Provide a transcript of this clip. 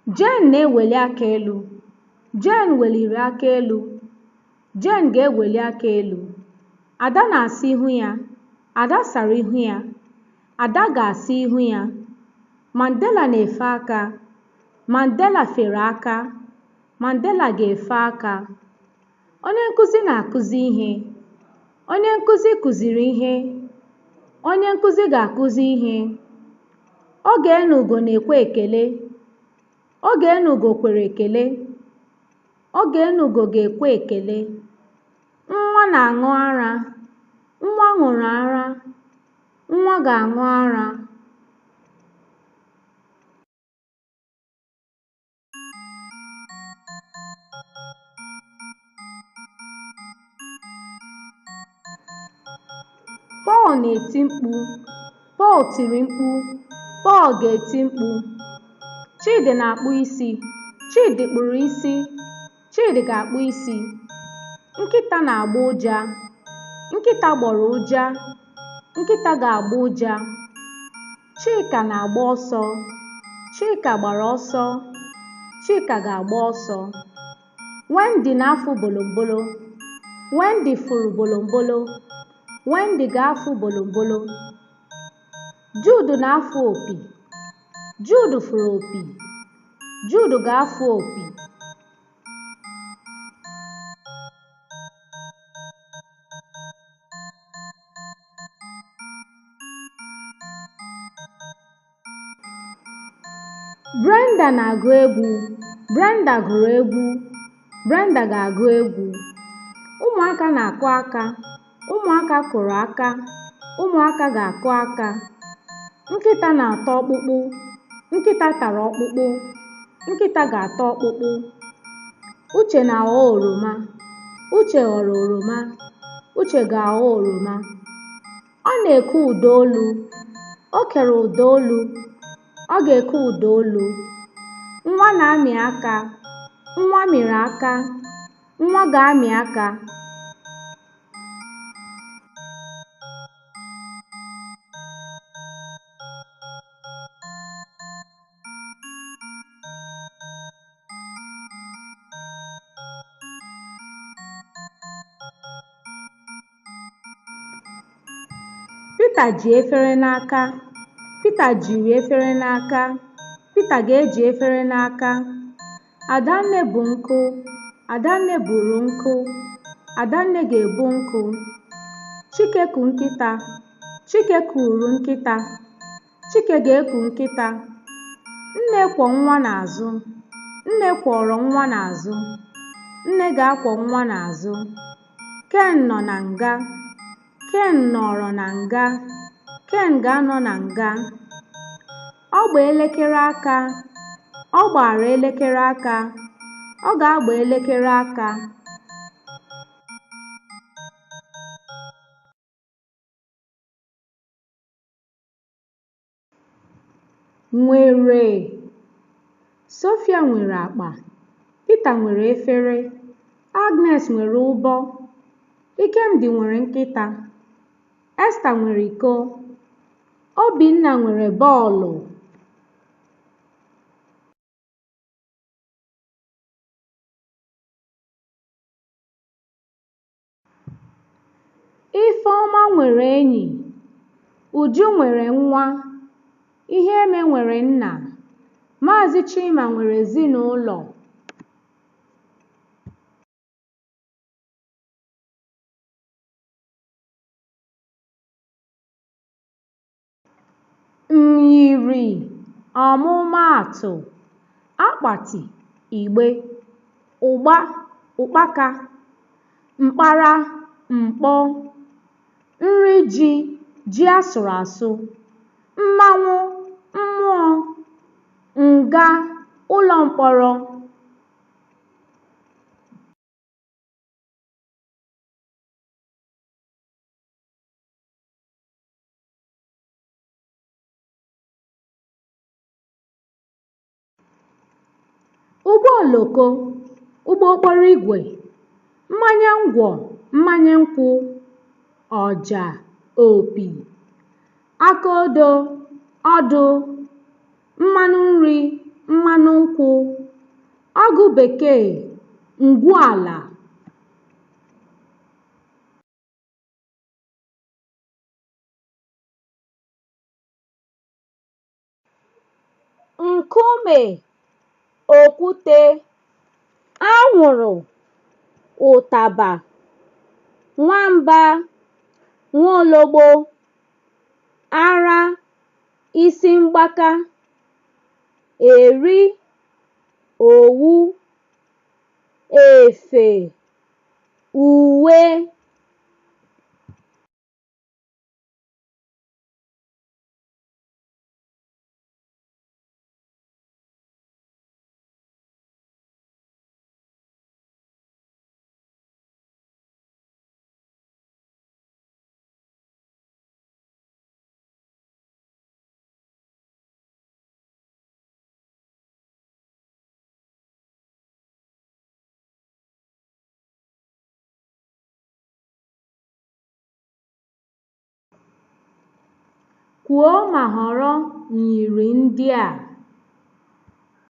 Jane na-eweli aka elu. Jane weliri aka elu. Jane ga-eweli aka elu. Ada na-asa ihu ya. Ada sara ihu ya. Ada ga-asa ihu ya. Mandela na-efe aka. Mandela fere aka. Mandela ga-efe aka. Onye nkụzi na-akụzi ihe. Onye nkụzi kụziri ihe. Onye nkụzi ga-akụzi ihe. Oge na Ugo na-ekwe ekele. Oge na Ugo kwere ekele. Oge na Ugo ga-ekwe ekele. Nwa na-aṅụ ara. Nwa ṅụrụ ara. Nwa ga-aṅụ ara. Pọl na-eti mkpu. Pọl tiri mkpu. Pọl ga-eti mkpu. Chidi na-akpụ isi. Chidi kpụrụ isi. Chidi ga-akpụ isi. Nkịta na-agbọ ụja. Nkịta gbọrọ ụja. Nkịta ga-agbọ ụja. Chika na-agba ọsọ. Chika gbara ọsọ. Chika ga-agba ọsọ. Wendy na-afụ bolombolo. Wendy fụrụ bolombolo. Wendy ga-afụ bolombolo. Jude na-afụ opi. Jude fụrụ opi. Jude ga-afụ opi. Brenda na-agụ egwu. Brenda gụrụ egwu. Brenda ga-agụ egwu. Ụmụaka na-akụ aka. Ụmụaka kụrụ aka. Ụmụaka ga-akụ aka. Nkịta na-ata ọkpụkpụ. Nkịta tara ọkpụkpụ. Nkịta ga-ata ọkpụkpụ. Uche na-aghọ oroma. Uche ghọrọ oroma. Uche ga-aghọ oroma. Ọ na-eke ụda olu. O kere ụda olu. Ọ ga-eke ụda olu. Nwa na-amị aka. Nwa mịrị aka. Nwa ga-amị aka. Pita ji efere n'aka. Pita jiri efere n'aka. Pita ga-eji efere n'aka. Adanne bu nkụ. Adanne buru nkụ. Adanne ga-ebu nkụ. Chike ku nkịta. Chike kuuru nkịta. Chike ga-eku nkịta. Nne kwọ nwa n'azụ. Nne kwọrọ nwa n'azụ. Nne ga-akwọ nwa n'azụ. Ken nọ na nga. Ken nọrọ na nga. Ken ga-anọ na nga. Ọ gba elekere aka. Ọ gbara elekere aka. Ọ ga-agba elekere aka. Nwere. Sophia nwere akpa. Peter nwere efere. Agnes nwere ụbọ. Ikemdi nwere nkịta. Esther nwere iko. Obinna nwere bọọlụ. Ifeọma nwere enyi. Uju nwere nwa. Iheme nwere nna. Maazị Chima nwere ezinụlọ. Myiri ọmụmaatụ: akpati, igbe, ụgba, ụkpaka, mkpara, mkpọ, nri ji, ji a sụrụ asụ, mmanwụ, mmụọ, nga, ụlọ mkpọrọ. Ụgbọ oloko, ụgbọ okporo igwe, mmanya ngwọ, mmanya nkwụ, ọja, opi, aka odo, ọdụ, mmanụ nri, mmanụ nkwụ. Agụ bekee, ngwuala. Nkume, okwute, anwụrụ, ụtaba, nwamba, nwaologbo, ara, isi mgbaka, eri, owu, efe, uwe. Kwuo ma họrọ myiri ndị a.